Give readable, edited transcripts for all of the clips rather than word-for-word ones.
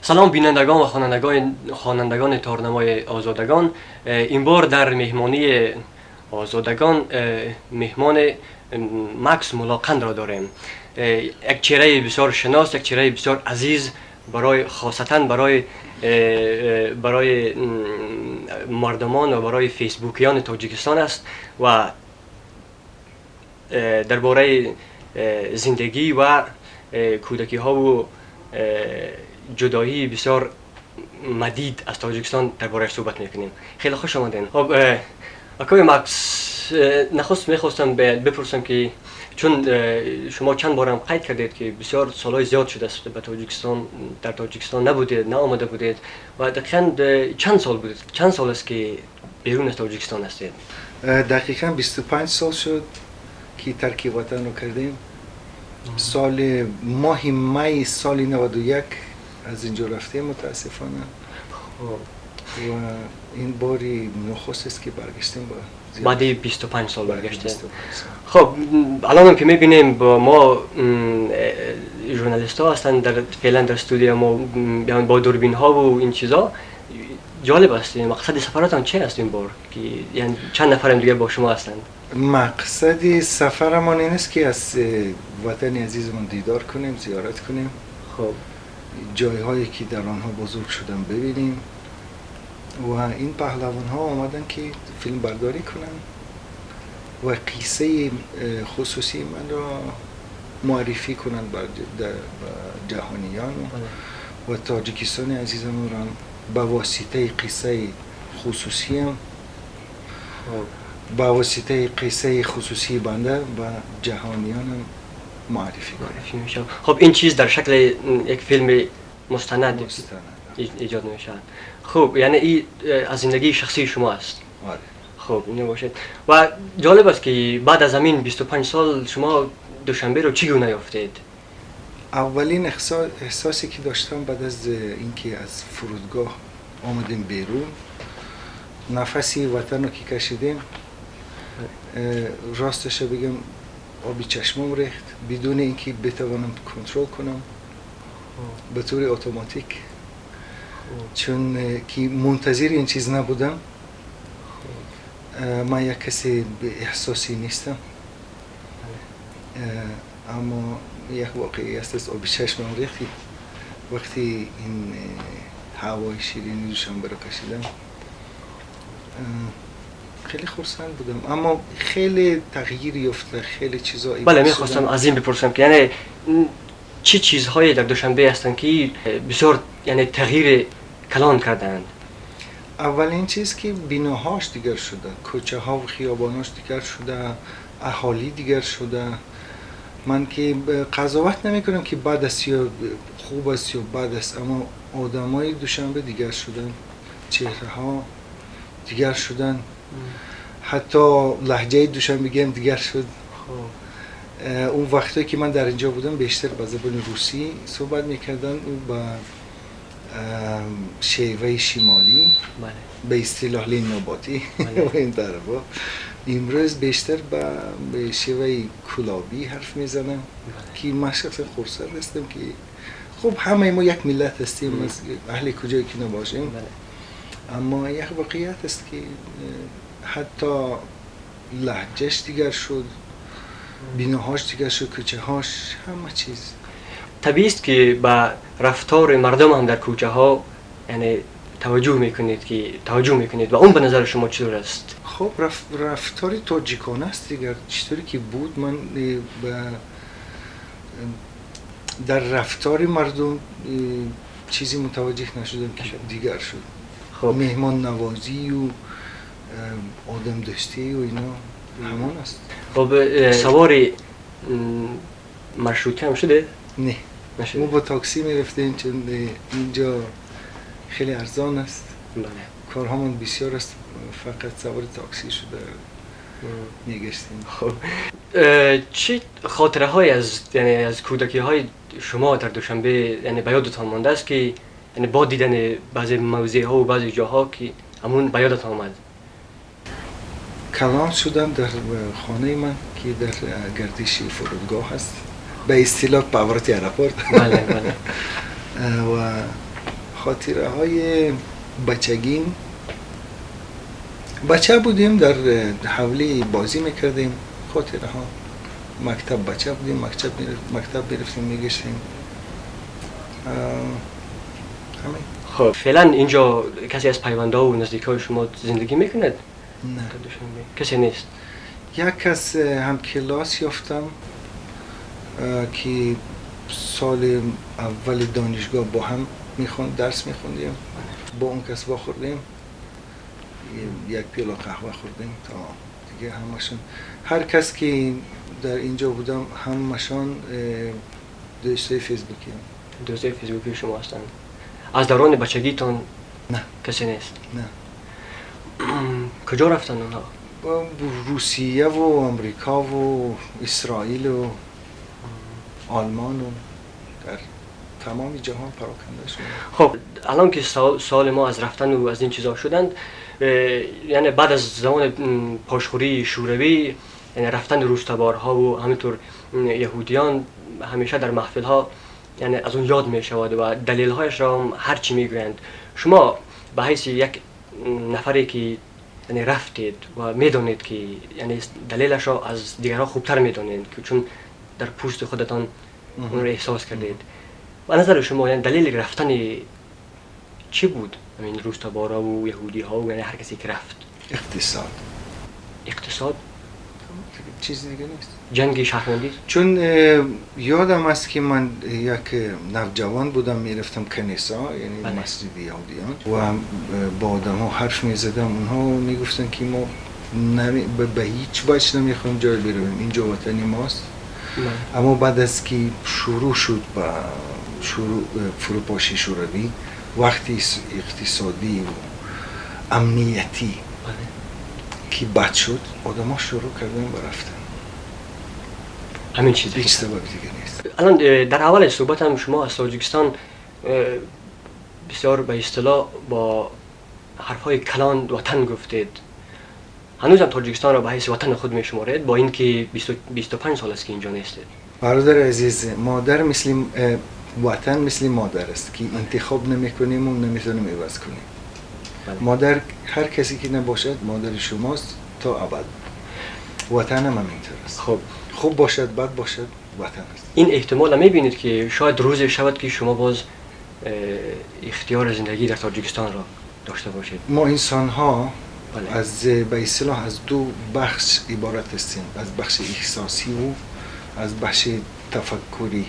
Салом, бинандагон ва хонандагони торнамои Озодагон. Ин бор дар меҳмонии Озодагон меҳмони Макс Мулоқандро дорем. Як чеҳраи бисёр шинос, як чеҳраи бисёр азиз барои, хосатан барои мардумон ва барои фейсбукиёни Тоҷикистон аст ва дар бораи зиндагӣ ва кӯдакиҳову ҷудоии бисёр мадид аз Тоҷикистон дар борааш суҳбат мекунем. Хеле хуш омадем. Хоб, акои Макс, нахуст мехостам бипурсам, ки чун шумо чанд борам қайд кардед, ки бисёр солҳои зиёд шудааст, ба Тоҷикистон, дар Тоҷикистон набудед, наомада будед, ва дақиқан чанд сол будед, чанд сол аст, ки берун аз Тоҷикистон ҳастед? Дақиқан 25 сол шуд, ки тарки ватанро кардем. Соли моҳи май соли 91 аз инҷо рафтем, мутаассифона, ва ин бори нахуст аст, ки баргаштем. Ба баъди 25 сол баргаштем. Хоб, алонам ки мебинем, бо мо журналистҳо ҳастанд дар феълан дар студия мо бо дурбинҳову ин чизо. Ҷолиб аст. Мақсади сафаратон чи аст ин бор, ки яъне чанд нафарам дига бо шумо ҳастанд? Мақсади сафарамон ин аст, ки аз ватани азизамон дидор кунем, зиёрат кунем, ҷойҳое ки дар онҳо бузург шудам бибинем, ва ин паҳлавонҳо омаданд, ки филмбардорӣ кунанд ва қиссаи хусусии манро муаррифӣ кунанд ба ҷаҳониён ва Тоҷикистони азизамонро ба воситаи қиссаи хусусиям, ба воситаи қиссаи хусусии банда ба ҷаҳониёнам муаррифӣ кунем. Хоб, ин чиз дар шакли як филми мустанад эҷод мешавад. Хуб, яъне ин аз зиндагии шахсии шумо аст? Оре. Хуб, ино бошед. Ва ҷолиб аст, ки баъд аз ҳамин 25 сол шумо Душанберо чӣ гуна ёфтед? Аввалин эҳсосе ки доштам, баъд аз инки аз фурудгоҳ омадем берун, нафаси ватанро ки кашидем, росташа бигам, оби чашмом рехт, бидуни инки битавонам контрол кунам, ба таври автоматик, чун ки мунтазири ин чиз набудам. Ман як касе эҳсосӣ нестам, аммо як воқеӣ аст, аз оби чашмам рехт, вақти ин ҳавои ширини Душанберо кашидам. Хеле хурсанд будам, аммо хеле тағйир ёфта, хеле чизо. Бале, мехостам аз ин бипурсам, ки яъне чӣ чизҳое дар Душанбе ҳастанд, ки бисёр яъне тағйири калон кардаанд? Аввалин чиз, ки биноҳош дигар шуда, кӯчаҳо ва хиёбонҳош дигар шуда, аҳолӣ дигар шуда. Ман ки қазоват намекунам, ки бад аст ё хуб аст ё бад аст, аммо одамои Душанбе дигар шуданд, чеҳраҳо дигар шуданд, ҳатто лаҳҷаи душанбегиам дигар шуд. Он вақтое ки ман дар инҷо будам, бештар ба забони русӣ суҳбат мекарданд, ба шеваи шимолӣ, ба истилоҳ ленинободӣ ин тарафо. Имрӯз бештар ба шеваи кулобӣ ҳарф мезанам, ки ман шахсан хурсанд ҳастам, ки хуб, ҳамаи мо як миллат ҳастем, аз аҳли куҷое ки набошем, аммо як воқеият аст, ки ҳатто лаҳҷаш дигар шуд, биноҳош дигар шуд, кӯчаҳош, ҳама чиз. Табиист, ки ба рафтори мардум ҳам дар кӯчаҳо яъне таваҷҷӯҳ мекунед, ки таваҷҷӯҳ мекунед, ва он ба назари шумо чӣ аст? Хуб, рафтори тоҷикона аст дигар, чӣ ки буд. Ман дар рафтори мардум чизе мутаваҷҷеҳ нашудам, ки дигар шуд. Меҳмоннавозию одамдӯстию ино ҳамон аст. Хуб, савори маршрутка ҳам шудед? Не, мо бо такси мерафтем, чун инҷо хеле арзон аст, корҳамон бисёр аст, фақат савори такси шуда мегаштем. Хуб, чӣ хотираҳое аз, яъне аз кӯдакиҳои шумо дар Душанбе яъне ба ёдатон мондааст, ки яъне бо дидани баъзе мавзеъҳо ва баъзе ҷоҳо, ки ҳамун ба ёдатон омад? Калон шудам дар хонаи ман, ки дар гардиши фурудгоҳ аст, ба истилоҳ повороти аэропорт. Бале, бале. Ва خاطره های بچگیم، بچه بودیم در حولی بازی میکردیم. خاطره ها، مکتب، بچه بودیم، مکتب میرفتیم، میگشتیم، همین. خب، فعلا اینجا کسی از پیونده و نزدیک های شما زندگی میکند؟ نه. در دوشنبه کسی نیست؟ یک کس هم کلاس یافتم که سال اول دانشگاه با هم میخوند، درس میخوندیم. با اون کس واخوردیم، یک پیاله قهوه خوردیم، تمام دیگه. همشون، هر کس که در اینجا بودم، همشان دوستای فیسبوکی هم. دوستای فیسبوکی شما هستند. از دوران بچگیتان؟ نه. کسی نیست؟ نه. کجا رفتن اونها؟ با روسیه و آمریکا و اسرائیل و آلمان و در تمام جهان پراکنده شده. خب، الان که سوال ما از رفتن و از این چیزا شدند، یعنی بعد از زمان پاشخوری شوروی، یعنی رفتن روستبارها و همینطور یهودیان، همیشه در محفل ها یعنی از اون یاد می شود و دلیل هایش را هم هر چی میگویند. شما به حیث یک نفری که یعنی رفتید و میدانید که یعنی دلیلش را از دیگرها خوبتر میدانید که چون در پوست خودتان اون رو احساس کردید، به نظر شما یعنی دلیل رفتن چی بود؟ همین روستابارا و یهودی ها و یعنی هر کسی که رفت. اقتصاد. اقتصاد؟ چیز دیگه نیست. جنگ شهروندی؟ چون یادم است که من یک نوجوان بودم، میرفتم کنیسا، یعنی مسجد یهودیان، و با آدم ها حرف میزدم. اونها میگفتن که ما به هیچ وجه نمیخوایم جای برویم، اینجا وطن ماست. اما بعد از که شروع شد به شروع فروپاشی شوروی، وقتی اقتصادی و امنیتی که بد شد، آدم ها شروع کردن به رفتن. همین چیز. هیچ سبب دیگه نیست. الان در اول صحبت هم شما از تاجیکستان بسیار به اصطلاح با حرفهای کلان وطن گفتید. هنوز هم تاجیکستان را به حیث وطن خود می شمارید با اینکه 25 سال است که اینجا نیستید؟ برادر عزیز، مادر مثل وطن مثل مادر است که انتخاب نمیکنیم و نمیتونیم عوض کنیم. مادر هر کسی که نباشد، مادر شماست تا ابد. وطن هم همینطور است. خوب باشد، بد باشد، وطن است. این احتمال میبینید که شاید روز شود که شما باز اختیار زندگی در تاجیکستان را داشته باشید؟ ما انسان ها از به اصطلاح از دو بخش عبارت هستیم، از بخش احساسی و از بخش تفکری،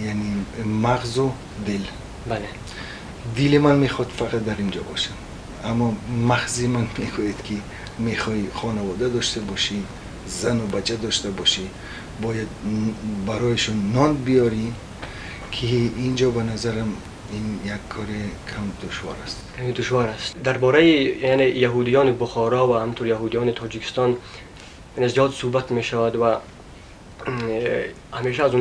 یعنی مغز و دل. دل من میخواد فقط در اینجا باشم، اما مغز من میگوید که میخوای خانواده داشته باشی، زن و بچه داشته باشی، باید برایشون نان بیاری که اینجا به نظرم این یک کار کم دشوار است. کمی دشوار است. درباره یعنی یهودیان بخارا و همطور یهودیان تاجیکستان یعنی زیاد صحبت می شود و همیشه از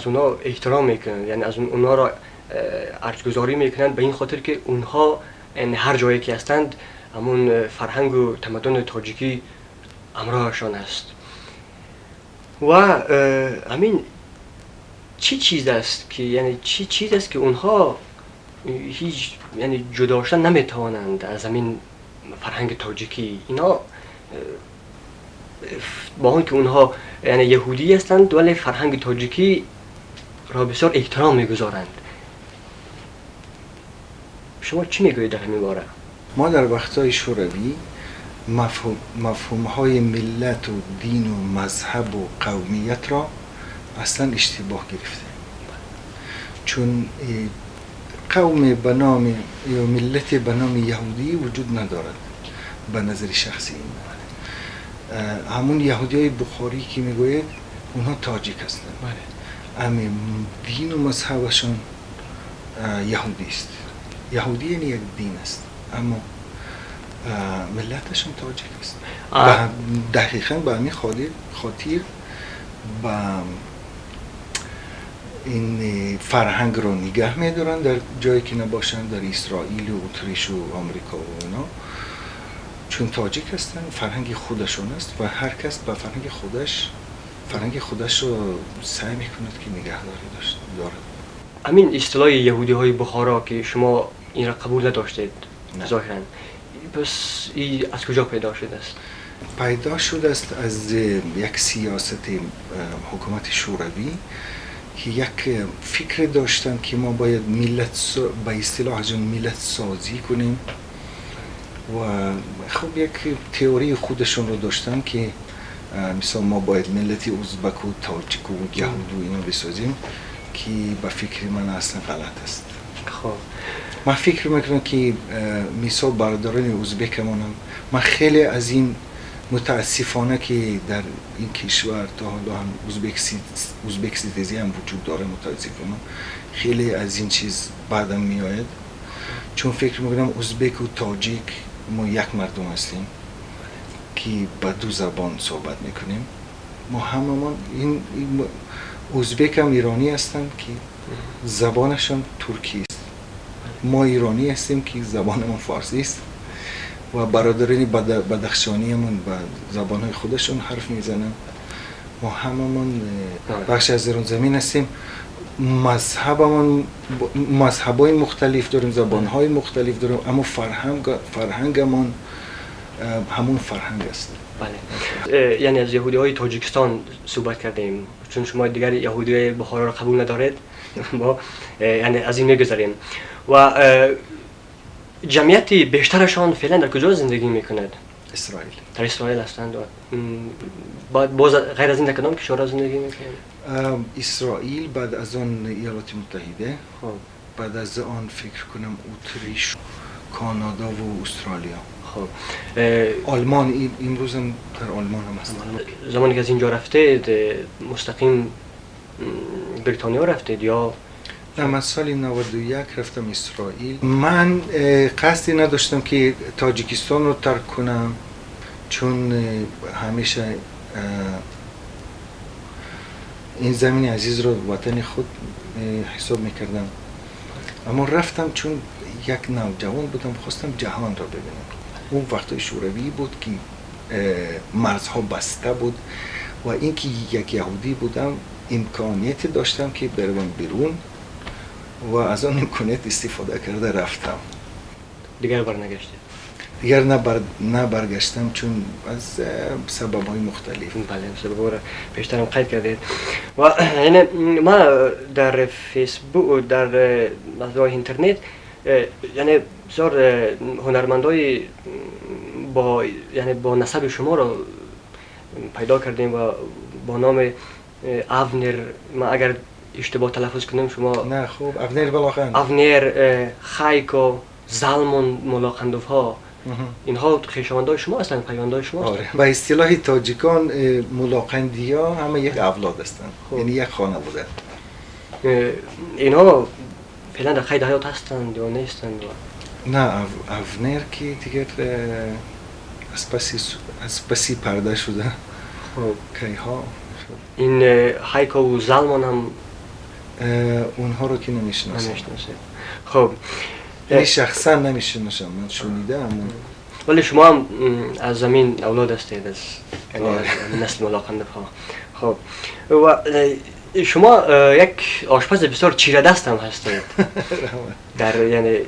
اونا احترام میکنند، یعنی از اونا را ارجگذاری میکنند، به این خاطر که اونها یعنی هر جایی که هستند همون فرهنگ و تمدن تاجیکی همراهشان است. و همین چی چیز است که یعنی چی چیز است که اونها هیچ یعنی جدا شدن نمیتوانند از همین فرهنگ تاجیکی؟ اینا با آن که اونها یعنی یهودی هستند ولی فرهنگ تاجیکی را بسیار احترام میگذارند. شما چی میگویید در همین باره؟ ما در وقتهای شوروی مفهوم های ملت و دین و مذهب و قومیت را اصلا اشتباه گرفتیم، چون قوم به نام یا ملت به نام یهودی وجود ندارد. به نظر شخصی من همون یهودی های بخاری که میگوید، اونها تاجیک هستند. اما دین و مذهبشان یهودی است. یهودی یعنی یک دین است، اما ملتشون تاجیک است و دقیقا به همین خاطر با این فرهنگ رو نگه میدارن در جایی که نباشن، در اسرائیل و اتریش و آمریکا و اینا، چون تاجیک هستن، فرهنگ خودشون است و هر کس به فرهنگ خودش رو سعی میکند که نگهداری دارد. Ҳамин истилоҳи яҳудиҳои Бухоро, ки шумо инро қабул надоштед зоҳиран, пас ин аз куҷо пайдо шудааст? Пайдо шудааст аз як сиёсати ҳукумати Шӯравӣ, ки як фикр доштанд, ки мо бояд миллат, ба истилоҳ аз он миллатсозӣ кунем, ва хуб, як теорияи худашонро доштанд, ки мисол мо бояд миллати узбаку, тоҷику, яҳуду ино бисозем, ки ба фикри ман аслан ғалат аст. Ман фикр мекунам, ки мисол бародарони узбекамонам, ман хеле аз ин мутаассифона, ки дар ин кишвар то ҳоло ҳам узбекситезӣ ҳам вуҷуд дорад, мутаассифона хеле аз ин чиз бадам меояд, чун фикр мекунам узбеку тоҷик мо як мардум ҳастем, ки ба ду забон суҳбат мекунем. Мо ҳамамон ин узбекам иронӣ ҳастанд, ки забонашон туркӣ аст, мо иронӣ ҳастем, ки забонамон форсӣ аст, ва бародарони бадахшониямон ба забонҳои худашон ҳарф мезананд. Мо ҳамамон бахши аз Эронзамин ҳастем, мазҳабамон мазҳабҳои мухталиф дорем, забонҳои мухталиф дорем, аммо фарҳангамон ҳамон фарҳанг аст. Бале, яъне аз яҳудиҳои Тоҷикистон суҳбат кардем, чун шумо дигар яҳудиҳои Бухороро қабул надоред, мо яъне аз ин мегузарем. Ва ҷамъияти бештарашон феълан дар куҷо зиндагӣ мекунад? Исроил. Дар Исроил ҳастанд. Боз ғайр аз ин дар кадом кишварҳо зиндагӣ мекунанд? Исроил, баъд аз он Иёлоти Муттаҳида, баъд аз он фикр кунам Утриш, Канада ва Австралия. Олмон, имрӯзам дар Олмон ҳам ҳастанд. Замоне ки аз инҷо рафтед, мустақим Бритониё рафтед ё? نه، من سال 91 رفتم اسرائیل. من قصدی نداشتم که تاجیکستان رو ترک کنم، چون همیشه این زمین عزیز رو وطن خود حساب میکردم. اما رفتم چون یک نوجوان بودم، خواستم جهان را ببینم. اون وقت شوروی بود که مرزها بسته بود و اینکه یک یهودی بودم، امکانیت داشتم که بروم بیرون و از آن امکانیت استفاده کرده رفتم. دیگر برنگشتید؟ دیگر نه برگشتم، چون از سبب های مختلف. بله، سبب را پیشترم قید کردید. و یعنی ما در فیسبوک، در مزرعه اینترنت، یعنی بسیار هنرمندای با یعنی با نسب شما را پیدا کردیم و با نام اونر، ما اگر اشتباه تلفظ کنیم شما نه، خوب، اونر بلاخند. اونر، خایکو، زلمون ملاقندوف ها، اینها خویشاوندای شما هستند، پیوندای شما هستند؟ آره، به اصطلاح تاجیکان ملاقندی ها همه یک اولاد هستند، یعنی یک خانواده. اینها فعلا در قید حیات هستند یا نیستند؟ نه، اونر که دیگر از پسی پرده شده. کیها. این هایکو و زلمان هم؟ اونها رو که نمیشناسم. نمیشناسید. خب. یعنی شخصا نمیشناسم، من شنیدم. ولی شما هم از زمین اولاد هستید، از یعنی از نسل ملاقندف ها. خب، و شما یک آشپز بسیار چیره دست هم هستید. در یعنی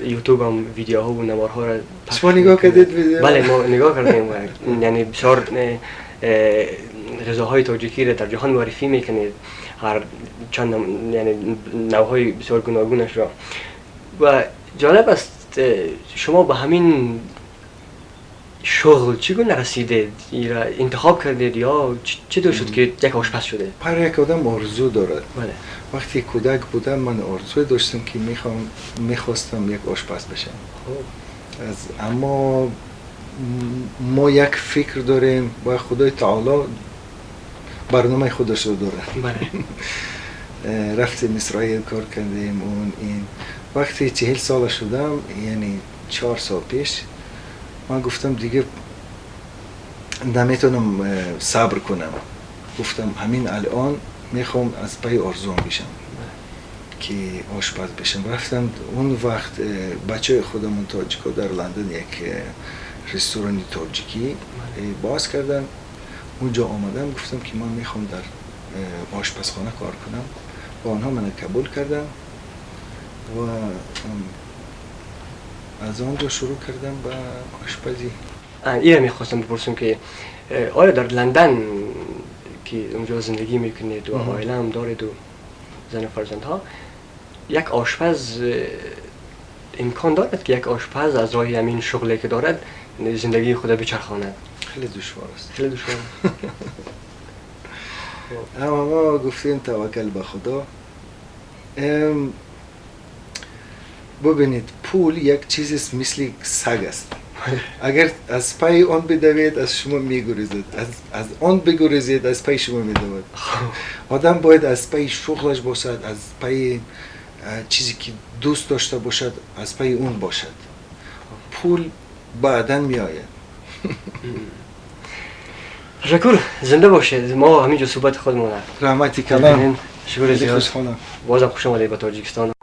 یوتیوب هم ویدیوها و نوارها را شما نگاه کردید ویدیو؟ بله، ما نگاه کردیم و یعنی بسیار غذاهای تاجیکی را در جهان معرفی میکنید، هر چند یعنی نوعهای بسیار گوناگونش را. و جالب است، شما به همین شغل چگونه رسیدید؟ را انتخاب کردید یا چطور شد که یک آشپز شده؟ هر یک آدم آرزو دارد. وقتی کودک بودم، من آرزو داشتم که میخواستم یک آشپز بشم. اما ما یک فکر داریم و خدای تعالی برنامه خودش رو داره. رفتیم اسرائیل، کار کردیم، اون این وقتی 40 سال شدم، یعنی 4 سال پیش، من گفتم دیگه نمیتونم صبر کنم. گفتم همین الان میخوام از پای آرزوم بشم که آشپز بشم. رفتم اون وقت بچه خودمون تاجیکا در لندن یک رستوران تاجیکی باز کردن. اونجا آمدم، گفتم که من میخوام در آشپزخانه کار کنم. و آنها من قبول کردن و از آنجا شروع کردم به آشپزی. اینو میخواستم بپرسم که آیا در لندن که اونجا زندگی میکنید و عائله هم دارید و زن و فرزندها، یک آشپز امکان دارد که یک آشپز از راه همین شغلی که دارد زندگی خود بچرخاند؟ خیلی دشوار است. خیلی دشوار. اما ما گفتیم توکل به خدا. ببینید، پول یک چیز است، مثل سگ است. اگر از پای آن بدوید، از شما میگریزد. از آن بگریزید، از پای شما میدود. آدم باید از پای شغلش باشد، از پای چیزی که دوست داشته باشد، از پای اون باشد. پول بعدا میآید. تشکر، زنده باشید. ما همینجا صحبت خودمون رحمتی کلان. تشکر زیاد. خوشحالم. بازم خوش آمدید به تاجیکستان.